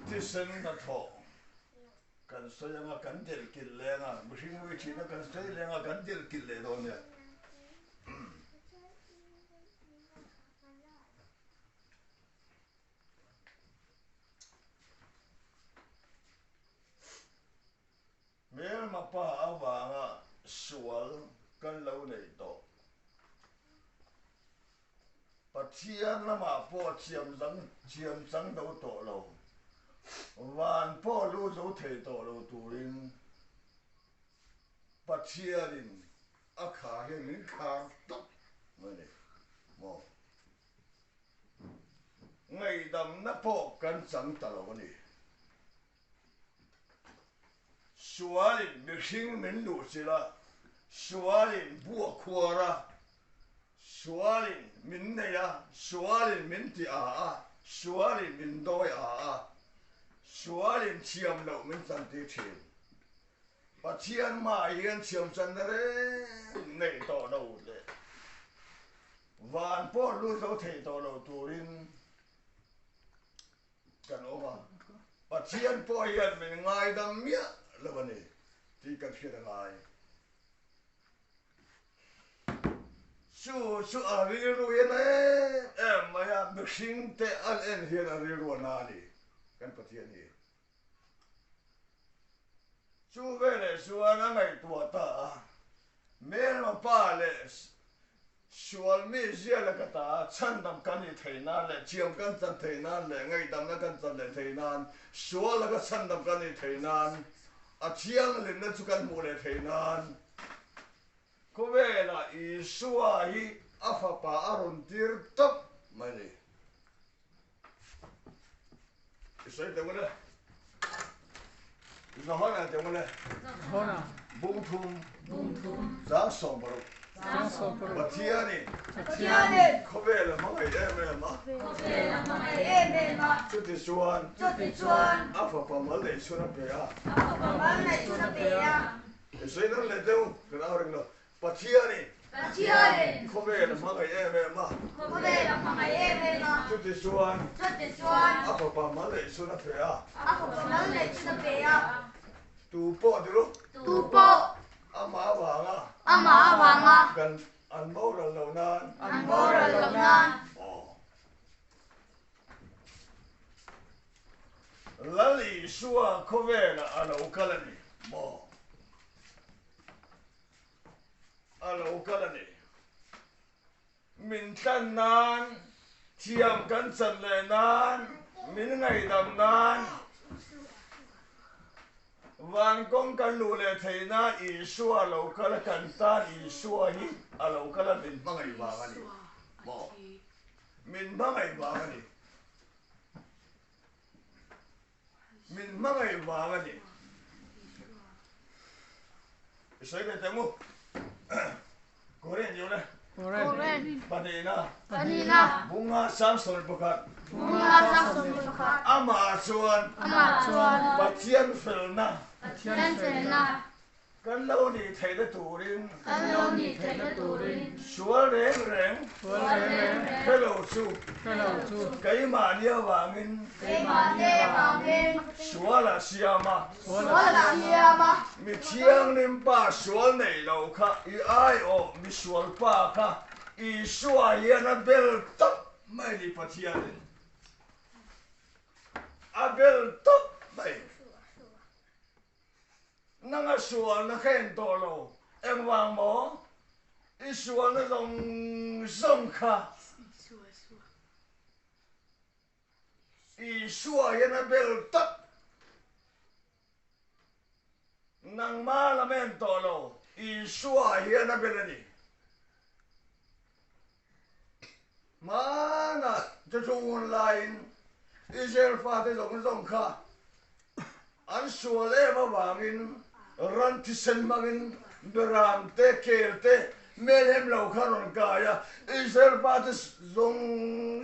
Thisen hnathawh kan sawi anga kan delhkilh leh anga mihring mui thihna kan sawi leh anga kan delhkilh leh dawn nia. Hmelma pa avanga sual kan lo nei tawh. Pathian lamah pawh thiam dang thiam chang do tawh lo, van pawh lu zo thei tawh lo turin Pathianin a khar hian min khar tawp mai a ni maw? Ngaihdamna pawh kan chang ta lo a ni. Sualin mihring min luhchilh a, sualin bu a khuar a, sualin min nei a, sualin min ti a a, sualin min dawi a a, sualin thiam loh min chantir thin. Pathian hmaah hian thiam channa reng neih tawh lo leh van pawh lut lo thei tawh lo turin Kan awm a, Pathian pawh hian min ngaidam miah lo a ni tih kan hriat a ngai. Chu chu a rilru hian em em mai a, mihring te an en hian a rilru a na a ni kan Pathian hi. Chu veleh chuan a ngaihtuah ta a, Hmelma pa leh sual mi zia laka ta chhandam kan nih theih nan leh thiam kan chan theih nan leh ngaihdamna kan chan leh theih nan, sual laka chhandam kan nih theih nan, a thianghlimna chu kan hmuh leh theih nan khawvelah Isua hi a fapa a rawn tir tawp mai a ni. I sawi teh ngawt e. Johana teh ngawt e. Johana. Bung thum. Bung thum. Chang 60. Chang 60. Pathianin. Pathianin. Khawvel a hmangaih em em a. Khawvel a hmangaih em em a. Chutichuan. Chutichuan. A fapa mal neih chhun a pe a. A fapa mal neih chhun a pe a. I sawi nan leh deuh kan au ring lo. Pathianin. Pathianin. Khawvel a hmangaih em em a. Khawvel a hmangaih em em a. Chutichuan. Chutichuan. A fapa mal neih chhun a pe a. A fapa mal neih chhun a pe a. Tu pawh ti ru. Tu pawh. Amah avanga. Amah avanga. Kan an boral loh nan. An boral loh nan. Aw. Lal Isua khawvelah a lo kal a ni maw? A lo kal a ni. Min tlan nan, thiam kan chan leh nan, min ngaihdam nan, van kawng kan luh leh theih nan Isua a lo kal a, kan tan Isua hi a lo kal a, min hmangaih vang a ni maw? Min hmangaih vang a ni. Min hmangaih vang a ni. I sawi ve teh mu. Korean yo le. Korean. Pahnihna. Pahnihna. Bunga Samson pakhat. Bunga Samson pakhat. Amah chuan. Amah chuan. Pathian felna. Pathian felna. Kan lo nih theihna turin. Kan lo nih theihna turin. Sual reng reng. Sual reng reng. Hre lo chu. Hre lo chu. Keimahni avangin. Keimahni avangin. Sual a siam a. Sual a siam a. Mi thianghlim pa sual nei lo kha i aiawh mi sual pa kha Isua hian a bel tawp mai ni Pathianin a bel tawp mai. Nang a sualna kha en tawh lo. Engvang maw? I sualna zawng zawng kha Isua hian a bel tak. Nangmah lam en tawh lo, Isua hian a bel a ni. Hmanah chuthlung laiin Israel fate zawng zawng kha an sual em avangin ran thisen hmangin beram te, kel te, melhem lo kha rawn kai a. Israel fate zawng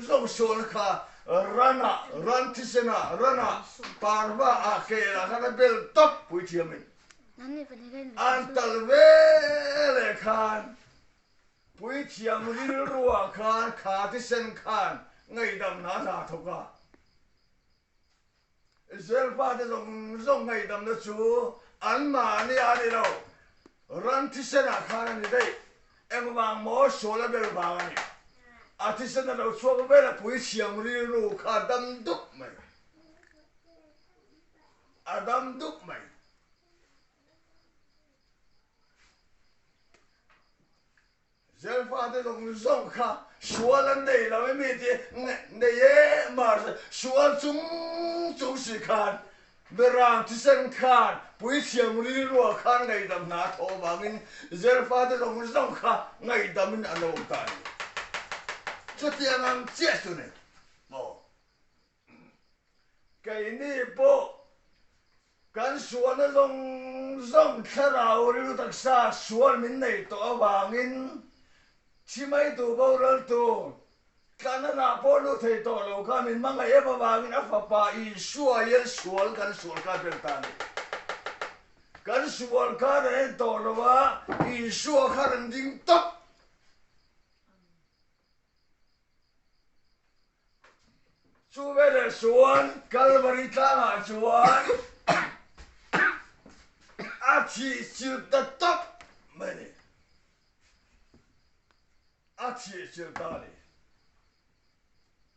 zawng sualna kha ranah, ran thisenah, ranah, parvaah, kelah khan a bel tawp puithiamin an tal ve leh khan Puithiam rilruah khan kha thisen khan ngaihdam hna hna thawk a. Israel fate zawng zawng ngaihdamna chu anmahni a ni lo, ran thisenah khan a ni daih. Engvang maw sual a ber vang a ni. A thisen a lo chhuak vel a puithiam rilru kha a dam dup mai. A dam dup mai. Zelfate zawng zawng kha sual an nei lo emi tih nei e mahse sual chung chung si khan Beram thisen khan puithiam rilruah khan ngaihdam hna a thawh avangin Zelfate zawng zawng kha ngaihdamin an lo awm ta a ni. Chutiang ang chiah chu ni maw? Keini pawh kan sualna zawng zawng thlarau rilru taksa sual min neih tawh avangin thi mai tu boraltu tlanana pawh lut thei tawh lo kha min hmangaih em avangin a fapa Isua hian sual kan sual kha a bel ta a ni. Kan sual khan a en tawh lo a, Isua kha rawn ding tawp. Chu veleh chuan Kalvari tlangah chuan a thih chilh ta tawp mai a ni. A thih chilh ta a ni.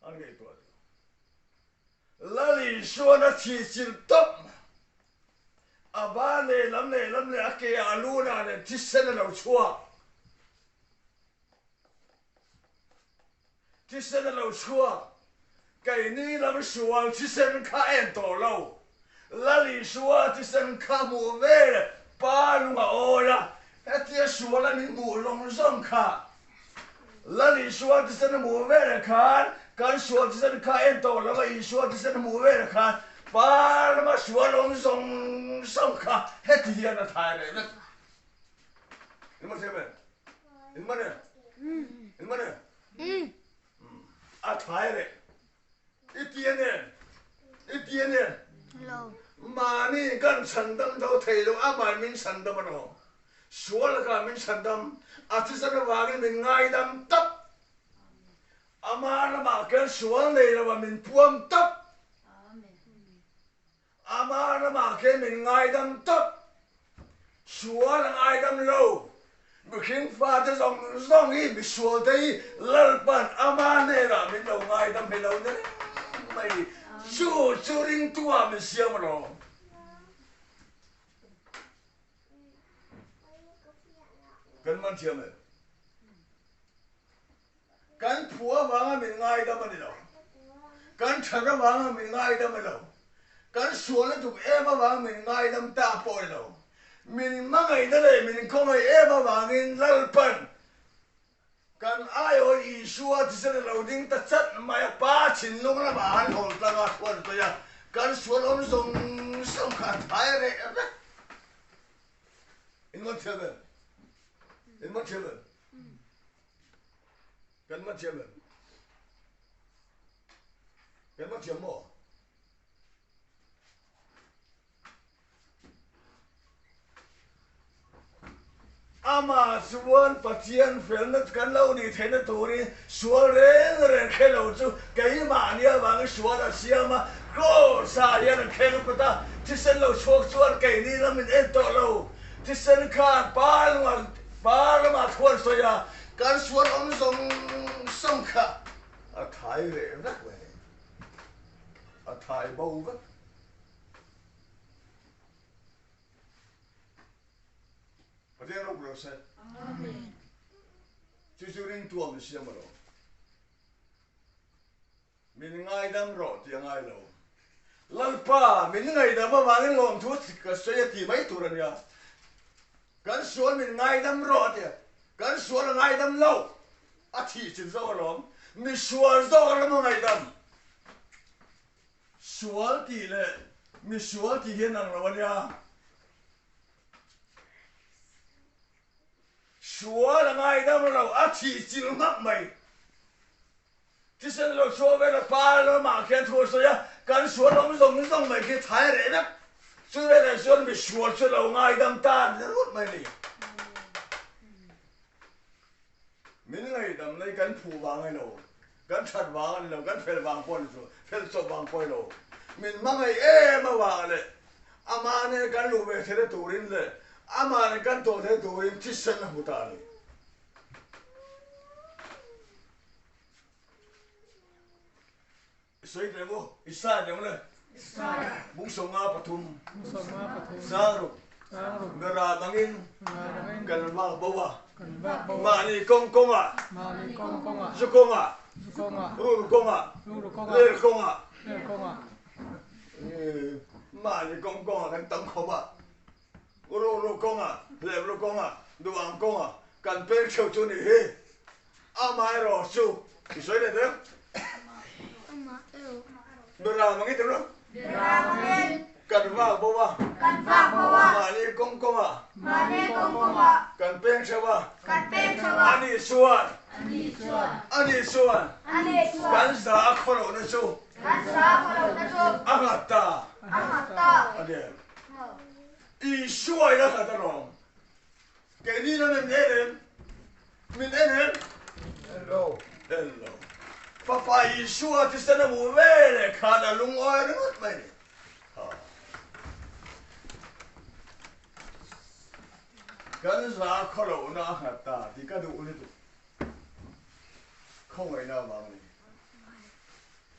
An ngaihtuah chu. Lal Isuan a thih chilh tawp mai. A ban lehlam lehlam leh a ke ah a lu nah nen thisen a lo chhuak. Thisen a lo chhuak, keini lam sual thisen kha en tawh lo. Lal Isua thisen kha hmuh vel pa lung a awi a, hetia sual a min hmuh zawng zawng kha Lal Isua thisen a hmuh vel khan kan sual thisen kha en tawh lo a, Isua thisen a hmuh vel khan pa lama sual awm zawng zawng kha heti hian a thai leh vek. A thlai reh. I ti a nen. I ti a nen. Mahni kan chhandam tho thei lo, amah min chhandam a lo. Sual lakah min chhandam, a thisen avangin min ngaidam tawp. Ama ramah kher sual nei lo a min puam tawp. Amah ramah khin min ngaidam tawp. Sual a ngaidam lo. Mihring fate zawng zawng hi misualte hi Lalpan ama hnenah min lo ngaidam hi lo ni reng mai ni. Chu chu ringtu ah min siam alawm. Kan man thiam em? Kan phu avanga min ngaidam a ni lo. Kan that avanga min ngaidam a ni lo. Kan sual lutuk em avanga min ngaidam ta pawh a ni lo. Min hmangaihna leh min khawngaih em avangin Lalpan kan aiawh Isua thisen a lo ding ta chat mai a, Pa thinlung lamah han hawl tlang a, thuan sawi a, kan sual awm zawng zawng kha a thai reh vek. In man thiam em? In man thiam em? Kan man thiam em? Kan man thiam maw? Amah chuan Pathian felna kan lo nih theihna turin sual reng reng khe lo chu keimahni avangin sual a siam a, Kraws-ah hian an kheng phawt a, thisen lo chhuak chuan keini lam in en tawh lo. Thisen khan pa lungah Pa ramah thu an sawi a, kan sual awm zawng zawng kha a thai reh vek mai a ni. A thai bo vek. Pathian ropui rawh se. Amen. Chu chu ringtu ang siam alo. Min ngaidam rawh tih a ngai lo. Lalpa, min ngaidam avangin lawmthu ka sawi a ti mai tur a nia. Kan sual min ngaidam rawh a ti a, kan sual a ngaidam lo. A thih chin zawk alawm. Mi sual zawk a ram a ngaidam. Sual tih leh mi sual tih hi an ang lo a nia. Sual a ngaidam lo, a thih chil ngak mai. Thisen lo chhuak vel a pa lamah khian thu a sawi a, kan sual awm zawng zawng mai khi thai reh vek. Chu velah chuan mi sual chu lo ngaidam ta rut mai a ni. Min ngaidam lai kan phu vang a ni lo, kan that vang a ni lo, kan fel vang pawh a ni chu, fel chawp vang pawh a ni lo. Min hmangaih em avang leh amah nen kan luh ve theihna turin leh amah nen kan tawh theihna turin thisen a hmu ta a ni. I sawi teh maw? I sai teh maw le? Bung 53, Sangruk, Mera dangin kan vak bo a, mahni kawng kawngah, zu kawngah, rul kawngah, ler kawngah, mahni kawng kawngah kan tam khawp a, rul kawngah, hlep ru kawngah, duhang kawngah kan peng theuh chu nih hi. Amaherawh chu i sawi leh deuh. Beram angin tawh lo. Kan vak bo a. Mahni kawng kawngah. Kan peng theuh a. Ani chuan. Ani chuan. Kan za a khaw lohna chu. A nghat ta. A ni em? Isua in a nghat alawm. Keini lam em en em? Min en em? Hello. Hello. Fapa Isua thisen a hmuh ve leh khan a lungawi ringawt mai ni. Ha. Kan za khaw lohna a nghat ta tih ka duh lutuk. Khawngaihna avang a ni.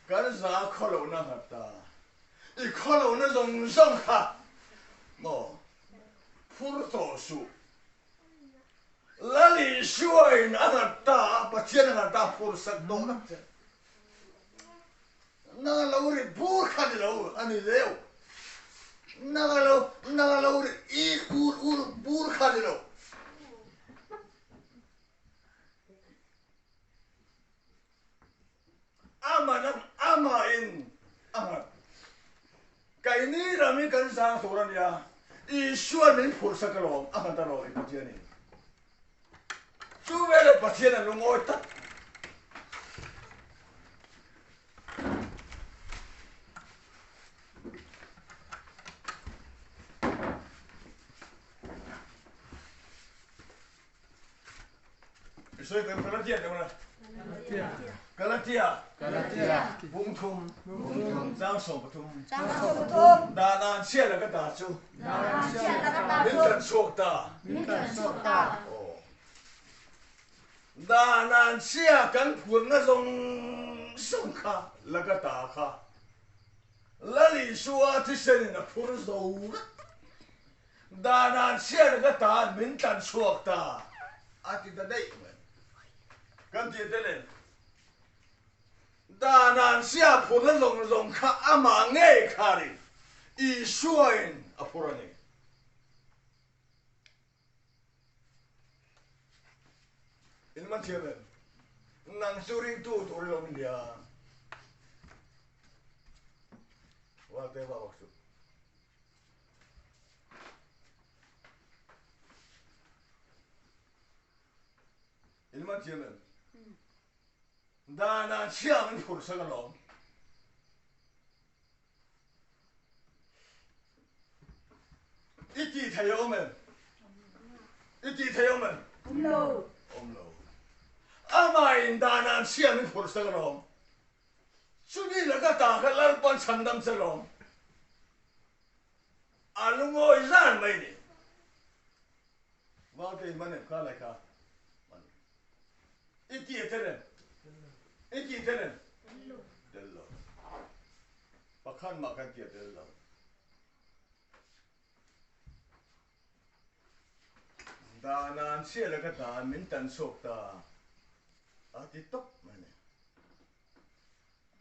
Kan za khaw lohna a nghat ta. I khaw lohna zawng zawng kha maw? Phur tawh suh. Lal Isuain a nghat ta a, Pathian a nghat ta a, phur sak tawh nak che. Nang a lo ri bur kha ni lo a ni leu. Nang a lo, nang a lo ri i ur ur bur kha ni lo. Ama nang amahin a nghat. Keini ram hi kan zang tur a nia, Isuan min phurhsak alawm, a nghat alawm i Pathianin. Chu veleh Pathian a lungawi tak. I sawi kan Galatia deuh la. Galatia. Galatia. Bung thum. Chang 13. Chang 13. Dan an chhia la ka ta chu. Dan an chhia la ka ta chu. Min tlan chhuak ta. Min tlan chhuak ta. Dan an chhia kan phurna zawng zawng kha la ka ta kha. Lal Isua thisen in a phur zo vek. Dan an chhiat ka tan min tlan chhuak ta a ti ta daih mai. Kan tih te nen dan an chhia phurna zawng zawng kha amah ngei kharin Isuain a phur a ni. In man thiam em? Nang chu ringtu tur i lo nia. Valte va bak chu. In man thiam em? Dan ah chhia min phurh sak alawm. I tih thei awm em? I tih thei awm em? Awm lo. Awm lo. Amah in dan ah chhia min phurh sak alawm. Chumi laka ta kha Lalpan chhandam che lawm. A lungawi zan mai ni. Valte in man em kha lai kha. Man. I ti a tel em? I ti tel em? Tel lo. Pakhat mah kan ti a tel lo. Dan an chhiat laka dan min tan chhuak ta. A ti tawp mai ni.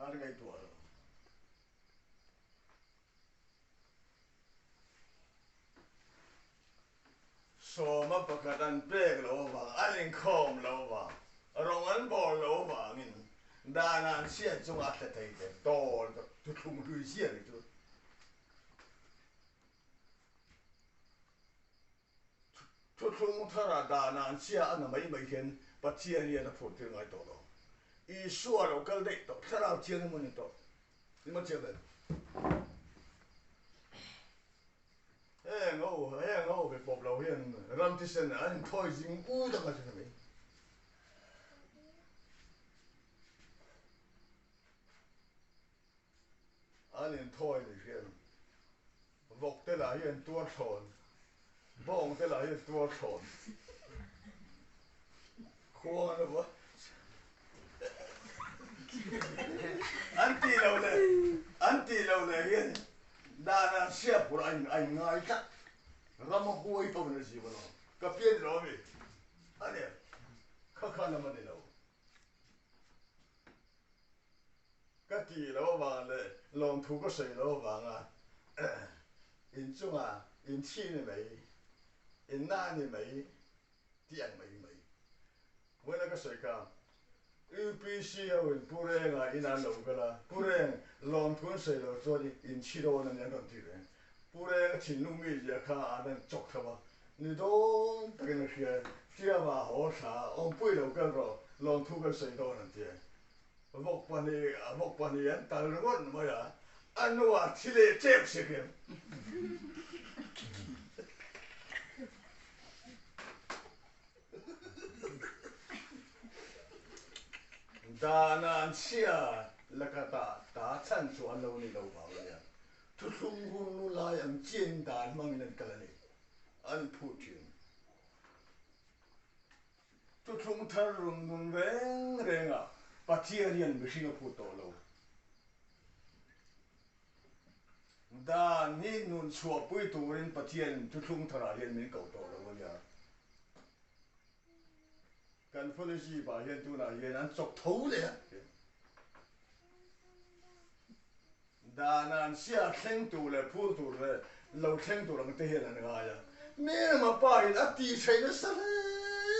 An ngaihtuah lo. Sawma pakhat an pek lo avang, an inkhawm lo avang, rawng an bawl lo avangin dan an chhiat chunga a tla thei te tawl ta thuthlung hlui zia ni chu. Thuthlung thara dan an chhia a na mai mai hian Pathian hian a phurh tir ngai tawh lo. Isua lo kal daih tawh, thlarau thianghlim a ni tawh. Heng ho heng ho ve pawp lo hian ram thisen an inthawi zing u tak a chu ni mai. An inthawi ni hian vawk te lah hi an tuar thlawn, bawng te lah hi an tuar thlawn. Khuang an va an tih loh leh an tih loh leh hian dan an hriat pawh a in ngai tlat. Ram a huai tho in a zim alawm. Ka pian ni lo ami? A nia, kha kha lam a ni lo. Ka tih loh avang leh lawmthu ka sawi loh avanga inchunga inchhi ni mai, inna ni mai tih ang mai mai. Vawiina ka sawi kha UPC ho in Pu Renga in an lo kal a, Pu Reng lawmthu an sawi loh chuan inchhi dawn a ni an rawn ti reng. Pu Renga thinlung mi zia kha an rawn chawk tho a, ni dawn takin a hria, Ṭiama haw thla awmpui lo kal rawh, lawmthu kan sawi dawn an ti a. Vawk pahnih vawk pahnih an tal ringawt mai a, a hnuah thi leh tep si hian. Dan an chhia laka ta ta chhan chu an lo ni lo vang a nia. Thuthlung hun lu lai ang chiain dan hmangin an kal a ni. An phut thin. Thuthlung thar run nun reng rengah Pathian hian mihring a phut tawh lo. Dan hi nun chhuahpui turin Pathianin thuthlung tharah hian min koh tawh lo a nia. Kan fellowship ah hian tunah hian an chawk tho leh a. Dan an sia thleng tur leh phur tur leh lo thleng tur ang te hian an ngai a. Miriam-a pa in a tih theih nasa hle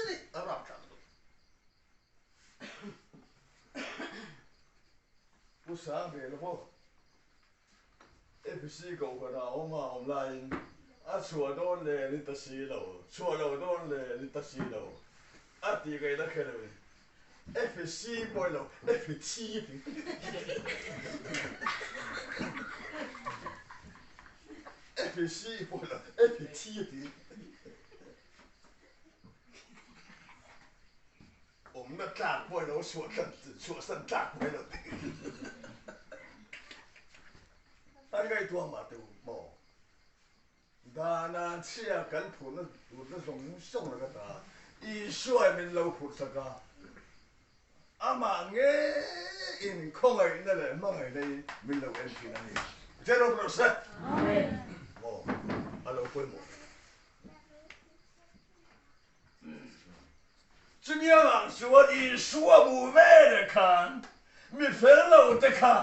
ni a rap thlak duh. Pu Sangvel pawh APC kohhran ah awm a awm laiin a chhuah dawn leh ni ta si lo, chhuah lo dawn leh ni ta si lo a tih ngaihna kher a ni. APC pawh lo APC a ti. APC pawh lo APC a ti. Awmna tlak pawh ilo chhuahsan tlak pawh ilo ti. An ngaihtuah mah teh u maw? Dana chhia kan phurhna turte zawng zawng laka ta Isua min lo phurhsak a, amah ngeiin khawngaihna leh hmangaihna in min lo en thin a ni. Jerome rawh se. Maw? A lo pawimawh. Chumi avang chuan Isua hmuh veleh khan mi fel lo te kha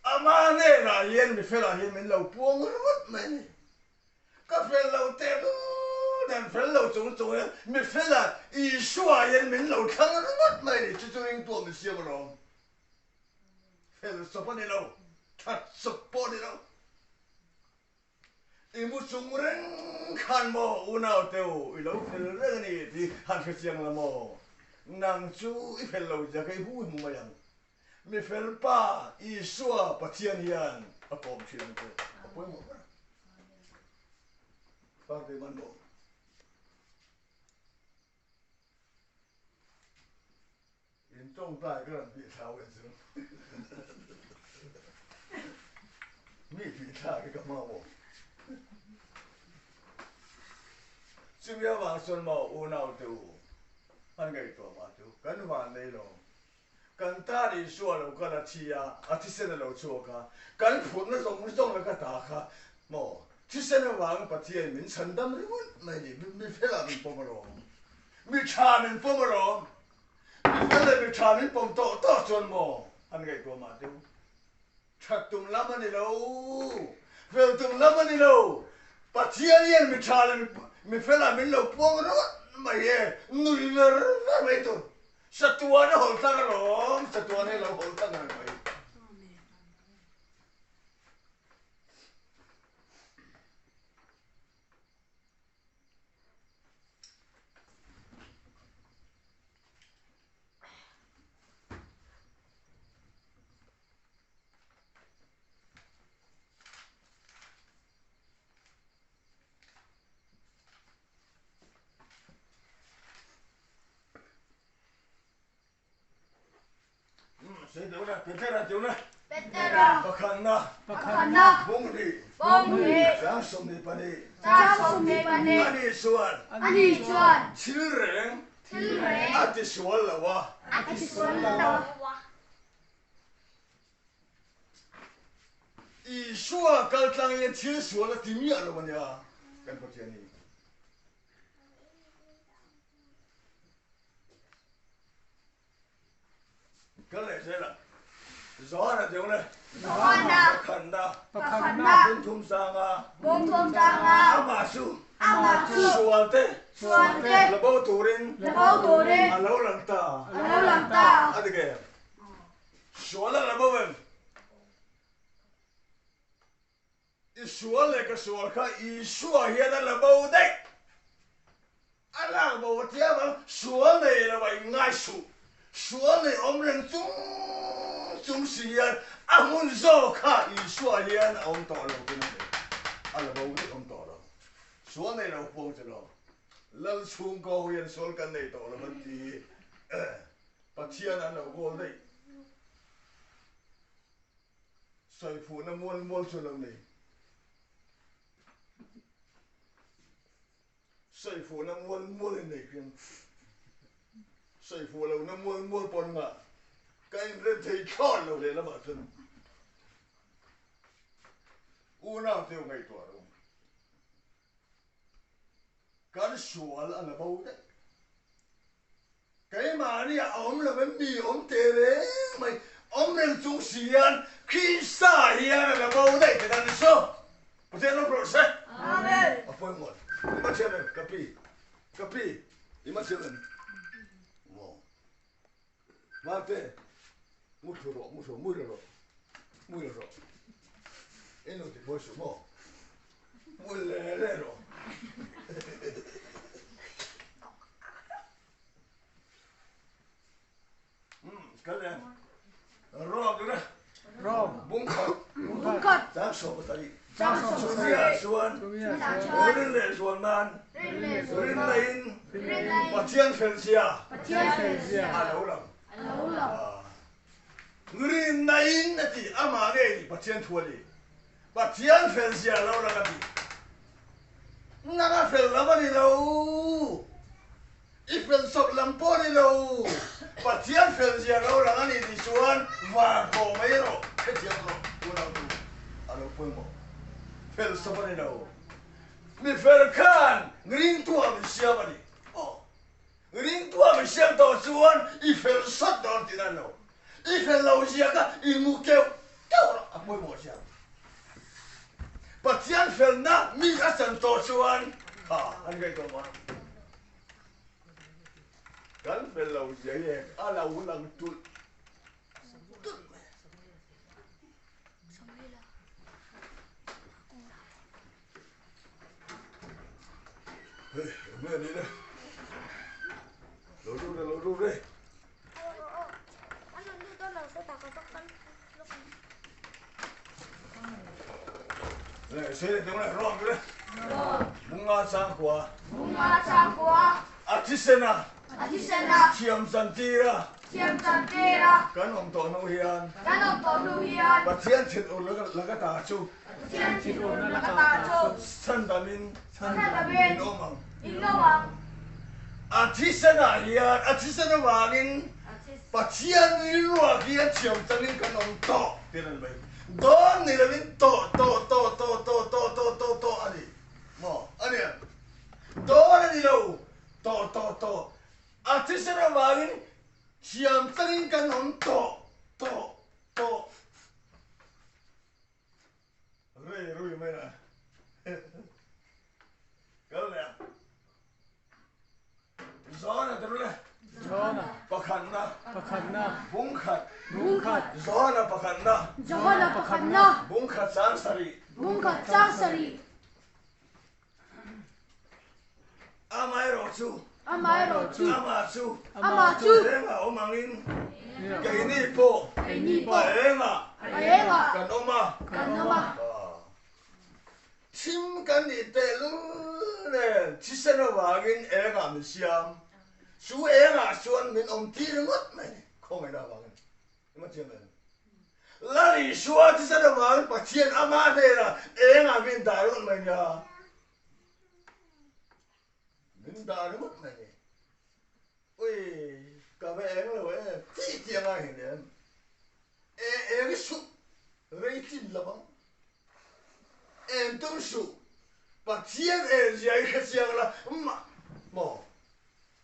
ama hnenah hian mi felah hian min lo puang ringawt mai a ni. Ka fel lo tehlul dan fel lo chung chung hian mi felah Isua hian min lo thlang ringawt mai a ni. Chu chu ringtu min siam alawm. Fel chawp a ni lo, that chawp pawh a ni lo. I mu chung reng khan maw unau te u, i lo fel reng a ni tih han hre chiang la maw? Nang chu i fel lo zia kha i hmu hmu mai ang. Mi fel pa Isua Pathian hian a kawm thin ang che, a pawimawh ber. Party man maw? In tawngtai ka rawn tih thlau en chu mi tih thlak hi ka hma maw? Chumi avang chuan maw unau te u an ngaihtuah mah chu kan van nei lo. Kan tan Isua lo kal a thi a, a thisen a lo chhuak a, kan phurhna zawng zawng laka ta kha maw thisen avang Pathian min chhandam ringawt mai ni, mi felah min pawm alawm, mi tha min pawm alawm. Mi fel leh mi tha min pawm tawh tawh chuan maw an ngaihtuah mah deuh. That tum lam a ni lo, fel tum lam a ni lo. Pathian hian mi tha leh mi felah min lo puang rawt mai e, nui ver ver mai tur. Satuan a hawl tlang alawm, satuan hi a lo hawl tlang reng mai. Petera, Petera. Petera. Pakhatna. Pakhatna. Bung hnih. Bung hnih. Chang 22. Chang 22. Ani chuan. Ani chuan. Thil reng. Thil reng. A tisual lo a. A tisual lo a. Isua kaltlang hian thil sual a ti miah lo a nia kan Pathian hi. Kal leh zel a. Johana deuh le. Johana. Pakhatna. Pakhatna. Bung thum sanga. Bung thum sanga. Amah chu. Amah chu. Sual te. Sual te. La bo turin. La bo turin. A lo lang ta. A lo lang ta. A ti ke. Sual a la bo em? I sual leh ka sual kha Isua hian a la bo daih. A lak bo a tia vang, sual nei lo a inngai suh. Sual nei awm reng chung chung si hian a hmun zawk kha Isua hian a awm tawh lo tin a ni. A la bo daih awm tawh lo. Sual nei lo puang che lo. Lal chhungkaw ho hian sual kan nei tawh lo an ti hi. Pathian an lo kawl daih. Sawifuhna mual mual chu lo nei. Sawifuhna mual mual in nei khian sawifuh lohna mual mual pawn ngah ka inrem thei thlawt lo leh lamah chuan unau te ngaihtuah ro. Kan sual a la bo daih. Keimahni a awm lo em mi awm teh reng mai, awm reng chung si hian Krista hian a la bo daih ta kan saw. Pathian rawng rawh se. Amen. A pawimawh. I ma thiam em ka pi? Ka pi, i ma thiam em? Maw. Mate, mu thu rawh, mu thu, mu rawh, mu rawh. I nu ti pawh suh maw? Mu le le rawh. Kal le. Rawk le. Rawk. Bung khat. Bung khat. Chang sawm pasarih. Chang sawm pasarih. Chumi ah chuan. Chumi ah chuan. Rin leh zual nan. Rin leh zual Rin nan. lain. Rin lain. Pathian fel zia. Pathian fel zia. A lo lang. A lo lang. Rin lain a ti amah ngei ni Pathian thu a ni. Pathian fel zia a lo lang a ti. Nang a fel lam a ni lo. I fel sawp lam pawh a ni lo. Pathian fel zia lo lang a ni tih chuan var tawh mai rawh, hetiang rawh unautu a lo pawimawh. Fel sawp a ni lo. Mi fel khan ringtuah min siam a ni. Aw, ringtuah min siam tawh chuan i fel sawt dawn tih na ni lo. I fel lo zia kha i mu keuh keuh rawh a pawimawh zia. Pathian felna mi a chan tawh chuan kha an ngaihtuah mai. Kan fel lo zia hi heng a lo lang tulh tulh mai. Hei, enge ni le? Lo lut re, lo lut re. Le, se le le rawng le. Bunga chang kua. Bunga chang kua. A thisena. A thisena. Thiam chan tira. Thiam chan tira. Kan awm tawh hnu hian. Kan awm tawh hnu hian. Pathian thin ur laka ta chu. Pathian thin ur laka ta chu. Chhandamin. Chhandamin. In awm ang. In awm ang. A thisenah hian, a thisen avangin Pathian rilruah hian thiam changin kan awm tawh tih a ni mai. Dawn ni lovin tawh tawh tawh tawh tawh tawh tawh tawh tawh a ni maw? A nia. Dawn a ni lo, tawh tawh tawh. A thisen avangin thiam changin kan awm tawh tawh tawh. Rei rui mai la. Kal leh ang. John-a te rule. John-a. Pakhatna. Pakhatna. Bungkhat. Bungkhat. John-a pakhatna. John-a pakhatna. Bungkhat chang sarih. Bungkhat chang sarih. Amaherawh chu. Amaherawh chu. Amah chu. Amah chu. Engah awm angin. Keini pawh. Keini pawh. A engah. A engah. Kan awm a. Kan awm a. Thim kan nih tehlul nen thisen avangin engah min siam. Chu engah chuan min awm tir ngawt mai ni. Khawngaihna avangin. Emaw chiang em? Lal Isua thisen avangin Pathian ama hnenah engah min dah ringawt mai nia? Min dah ringawt mai ni. Ui, ka va eng lo e, tih tih a ngai hleinem. E eng i suh, rei chin lo ang. Eng tum suh, Pathian en zia i hre chiang la, mah maw?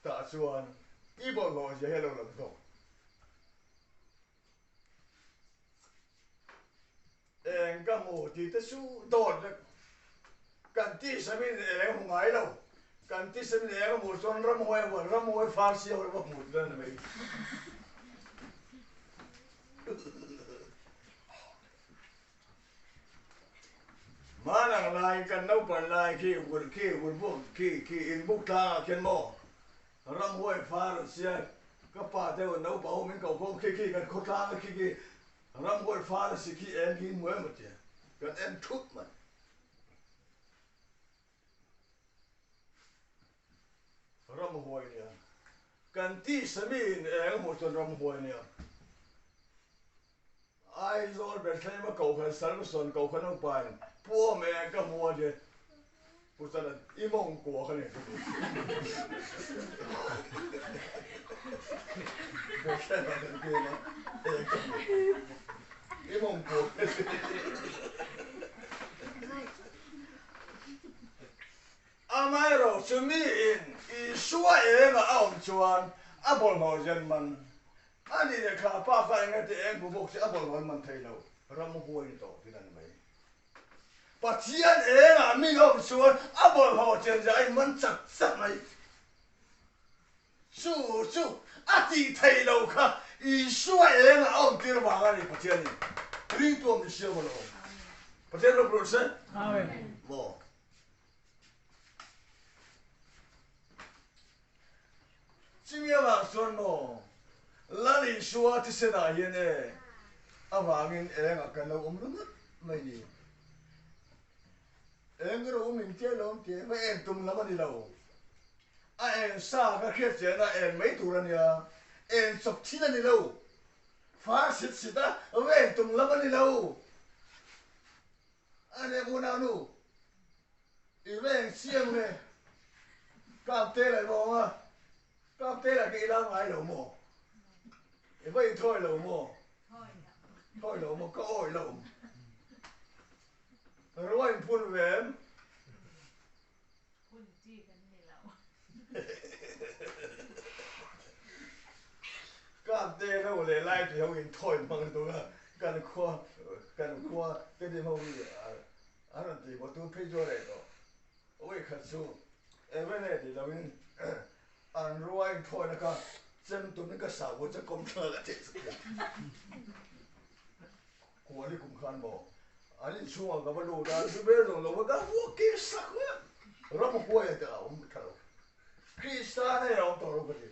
Tah chuan i bawlhhlawh zia hi a lo lang zawk. Eng ka hmu tih te chu dawt vek. Kan tisamin eng hmu ngai lo. Kan tisamin eng a hmuh chuan ramhuai a huan, ramhuai far si ho emaw hmuh tih a ni mai. Hmanang laiin kan naupan lai khi vur khi vur buk khi khi inbuk tlangah khian maw ramhuai far an sia ka pa te ho naupang ho min ko khawm khi khi kan khawtlang a khi khi Ramhuai far a si khi eng hi hmu emaw tia kan en thup mai. Ramhuai nia kan tisa mi in eng hmuh chuan ramhuai nia Aizawl Bethlehem a kohhran Salvason kohhran upa in Pu Awm eng ka hmu a tia Pu Chana i mawngkua kha ni Bethlehem ah kan pem a eng ka hmu i mawngkua kha ni. Amaherawhchu miin Isua engah a awm chuan a bawlhhlawh zen man a nih leh kha pa kha eng nge tih eng hmu bawk se a bawlhhlawh an man thei lo, ram huai ni tawh tih a ni mai. Pathian engah mi awm chuan a bawlhhlawh chen zia a inman chak chak mai. Chu chu a tih theih loh kha Isua engah a awm tir vang a ni Pathianin ringtu awm ni siam a lo awm. Pathian ropui rawh se. Amen. Maw. Chimi avang chuan maw Lal Isua thisenah hian e avangin engah kan lo awm ringawt mai ni. Eng ro awm in tia lo awm tih va en tum lam a ni lo. A en sa ka hriat chian a en mai tur a nia. En chawp thin a ni lo. Far sit sit a va en tum lam a ni lo. A nek unau nu i veng chiang nge kap te lah i va awm a, kap te lah khi i la ngai lo maw? I va inthawi lo maw? Thawi lo maw? Ka awih lo. Ruah in phun ve em? Phun chi kan ni lo. Kap te ho leh lai ti ho in thawi hmang lutuk a, kan khua kan khua te dim ho hi an rawn ti maw tun phei chu a reh tawh. Awih khat chu Evene ti lo in an rua in thawi na kha chem tum in ka sa bu che kawm thla ka tih chu. Kuali kum khan maw an inchhungah ka va lut a, zu ber zawng lo va ka vuak kir sak vek. Ram huai a te a awm tha lo. Krista hei a awm tawh lo ka ti.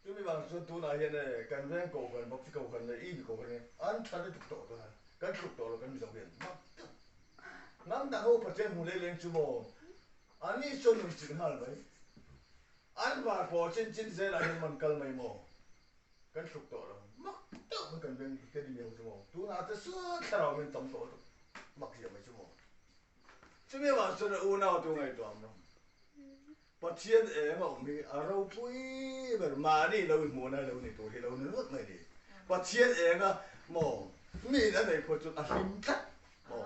Chumi vang chuan tunah hian e kan veng kohhran, Baptist kohhran leh Ibi kohhran hi an tha lutuk tawh dawn a, kan tluk tawh lo kan Mizo hian mak deuh. Hnam dang ho Pathian hmu leh leng chu maw an ni chuan nun chilh nghal mai. An var pawh chin chin zelah hian man kal mai maw. Kan tluk tawh lo mak deuh mai kan veng te ni ho chu maw tunah te chuan thlarau min tam tawh lutuk mak zia mai chu maw chumi avang chuan a unau tu ngaihtuah ang rawng Pathian eng a awm hi a ropui ber mahni lo i hmuhna lo ni tur hi lo ni ringawt mai ni Pathian eng a maw mi in a nei pawh chuan a hlim tlat maw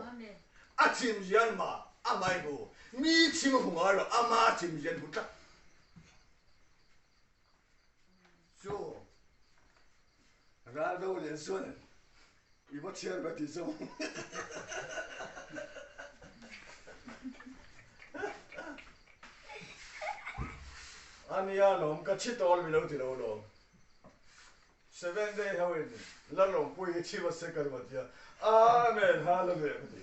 a chim zian mah amah i hmu mi chim a hmu ngai lo ama chim zian hmu tlat Chu ral do lian chuan i va chhiar ve tih chu a nia lawm ka thi tawl mi lo ti lo lawm seven day ho in la lawmpui hi thi va se ka ruat tia amen hallelujah ka ti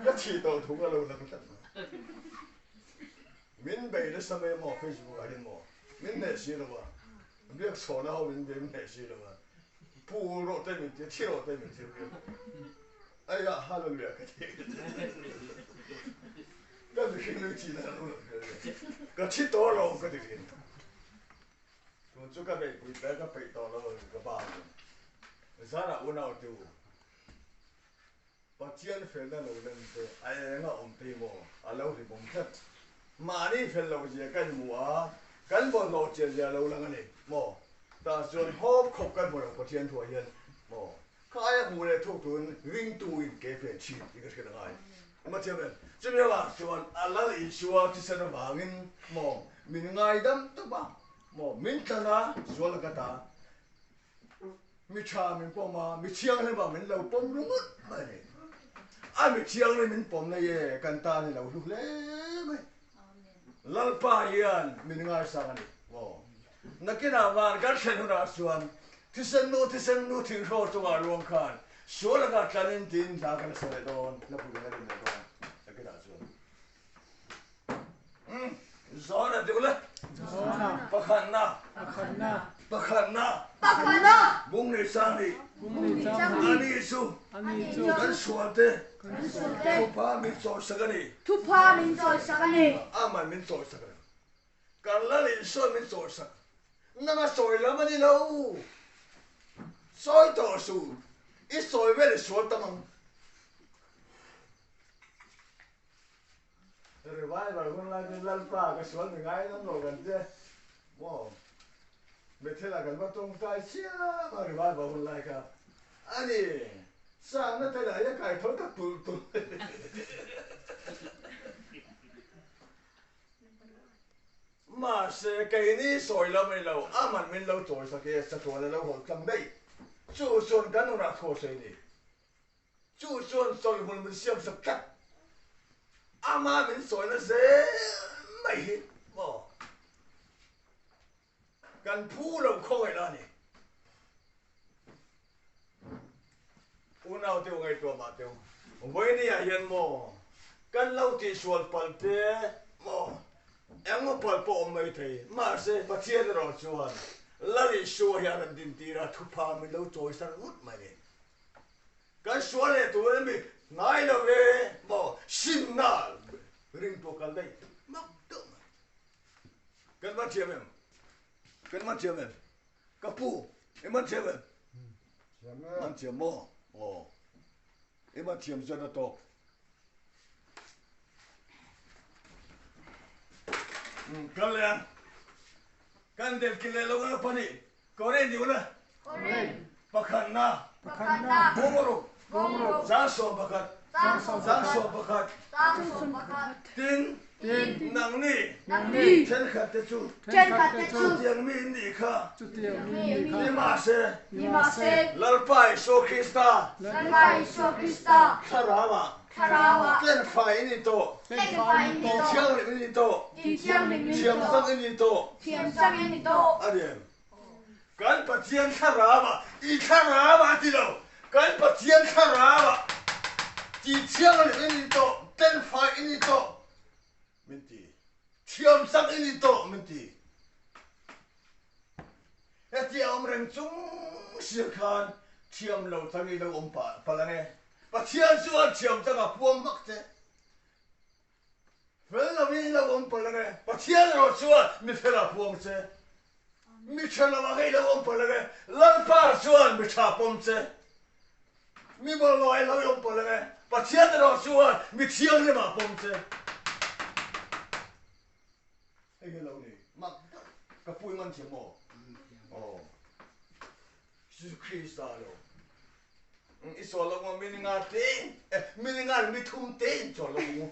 ka thi tawh thung a lo lang tlat mai. Min bei nasa mai maw Facebook ah hian maw min hneh si lo a, biak chhawna ho min bei min hneh si lo a, pu rawh te min ti a, thi rawh te min ti a, ei ah hallelujah ka ti ka mihring nui chi na lo lo ka thi tawh lo ka ti thin tun chu ka beihpui tlai ka peih tawh lo ka ba Zara unau te u, Pathian felna lo lem te a eng a awm phei maw? A lo hlimawm tlat. Mahni fel lo zia kan hmu a, kan bawlhhlawh chiah zia a lo lang a ni maw? Tah chuan hawp khawp kan hmu lo Pathian thuah hian maw? Kha aia hmuh leh thuk turin ringtu in ke fen thin tih ka hriat a ngai. Ama thiam em? Chumi avang chuan a Lal Isua thisen avangin maw min ngaidam tawp a maw? Min tlan a, sual a ka ta. Mi tha min pawm a, mi thianghlim ah min lo pawm ringawt mai a ni. A mi thianghlim min pawm na ye kan tan i lo hlu hle mai. Lalpa hian min ngaisang a ni maw? Nakinah van kan thlen hunah chuan thisen nu thisen nu thinghraw chungah ruang khan sual lakah tlanin tiin hla kan sa leh dawn, hla pui kan la rin leh dawn nakinah chuan. Zawna deuh le. Zawna. Pakhatna. Pakhatna. Pakhatna. Pakhatna. Bung nei sang ni. Bung nei sang ni. Ani chu. Ani chu. Kan sualte. Kan sualte. Thupha min chawisak a ni. Thupha min chawisak a ni. Aman min chawisak a ni. Kan lal Isua min chawisak. Nanga sawi lam a ni lo. Sawi tawh suh. I sawi vel i sual tam ang. Revival hun lai chu Lalpa ka sual mi ngai lam lo kan che maw? Bethel ah kan va tawngtai chiam a revival hun lai kha a ni. Sangna te lah hi a kai tho tak tulh tulh. Mahse keini sawi lam a ni lo, aman min lo chawi sak i chatuan a lo hawl tlang daih. Chu chuan kan nunah thu a sawi a ni. Chu chuan chawlhmun min siam sak tlat. Ama min sawina zel mai hi maw kan phu lo khawngaih la ni. Unau teu ngaihtuah mah teu. Vawinia hian maw kan lo tihsual palh te maw engmaw palh pawh awm mai thei. Mahse Pathian erawh chuan Lal Isua hi a rawn dintir a, thupha min lo chawisar ngut mai ni. Kan sual leh tur a mi ngai lo ve maw simna ring pawh kal daih mak deuh mai. Kan man thiam em? Kan man thiam em? Ka pu, i man thiam em? Man thiam maw? Aw. I man thiam chuan a tawk. Kal leh ang. Kan del ki leh lo ang a pahnih. Korin deuh la. Korin. Pakhatna. Pakhatna. Bungruk. Bungruk. 11. 11. 11. 11. Tin. Tin. Nangni. Nangni. Thenkhat te chu. Thenkhat te chu. Chutiang mi in nih kha. Chutiang mi in nih kha. Nimahse. Nimahse. Lalpa Isua Krista. Lalpa Isua Krista. Thlarauah. Thlarauah. Tlenfai in ni tawh. Tlenfai in ni tawh. Tithianghlim in ni tawh. Tithianghlim in ni tawh. Thiamchang in ni tawh. Thiamchang in ni tawh. A ni. Kan Pathian thlarau ah, i thlarau ah a ti lo, kan Pathian thlarau ah ti thianghlim in ni tawh, tenfai in ni tawh min ti, thiamchang in ni tawh min ti. Heti a awm reng chung sir khan thiam lo chang i lo awm palh ang e. Pathian chuan thiamchang a puang hmak che. Fel lo in lo awm palh ang e, Pathian erawh chuan mi fel ah puang che. Mi tha lo ah hei lo awm palh ang e, Lalpa chuan mi tha pawm che. Mi bawlhhlawh ah lo i awm palh ang e, Pathian erawh chuan mi thianghlim ah pawm che. Hei hi lo ni, mak deuh, ka pui man thiam maw? Aw. Jesuh Krista lo. I sawl lo maw? Mininga tein, eh, mininga le mithum tein chawl lo mu.